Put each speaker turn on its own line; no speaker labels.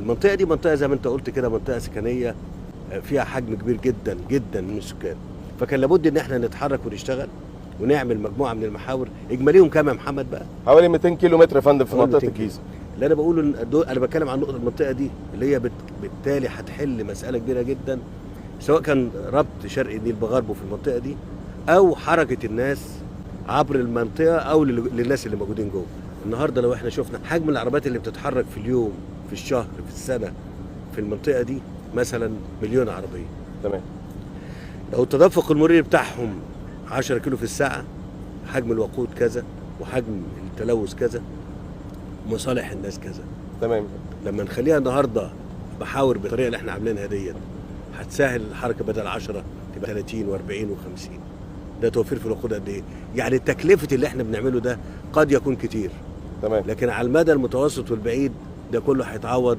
المنطقة دي منطقة زي ما انت قلت كده، منطقة سكنية فيها حجم كبير جدا جدا من السكان، فكان لابد ان احنا نتحرك ونشتغل ونعمل مجموعة من المحاور. اجماليهم كام يا محمد بقى؟
حوالي 200 كيلو متر يا فندم في
حوالي
منطقة
200 كيلو.
الجيزة.
اللي انا بقوله ان انا بتكلم عن نقطة المنطقة دي اللي هي بالتالي هتحل مسالة كبيرة جدا، سواء كان ربط شرق النيل بغربه في المنطقة دي، او حركة الناس عبر المنطقة، او للناس اللي موجودين جوه. النهارده لو احنا شفنا حجم العربيات اللي بتتحرك في اليوم، في الشهر، في السنة في المنطقة دي، مثلا مليون عربية. لو التدفق المروري بتاعهم 10 كيلو في الساعة، حجم الوقود كذا، وحجم التلوث كذا، مصالح الناس كذا. لما نخليها النهارده محاور بالطريقة اللي احنا عاملينها ديت، هتسهل الحركه، بدل 10 تبقى 30 و40 و50. ده توفير في الوقود قد ايه؟ يعني تكلفة اللي احنا بنعمله ده قد يكون كتير، لكن على المدى المتوسط والبعيد ده كله هيتعوض.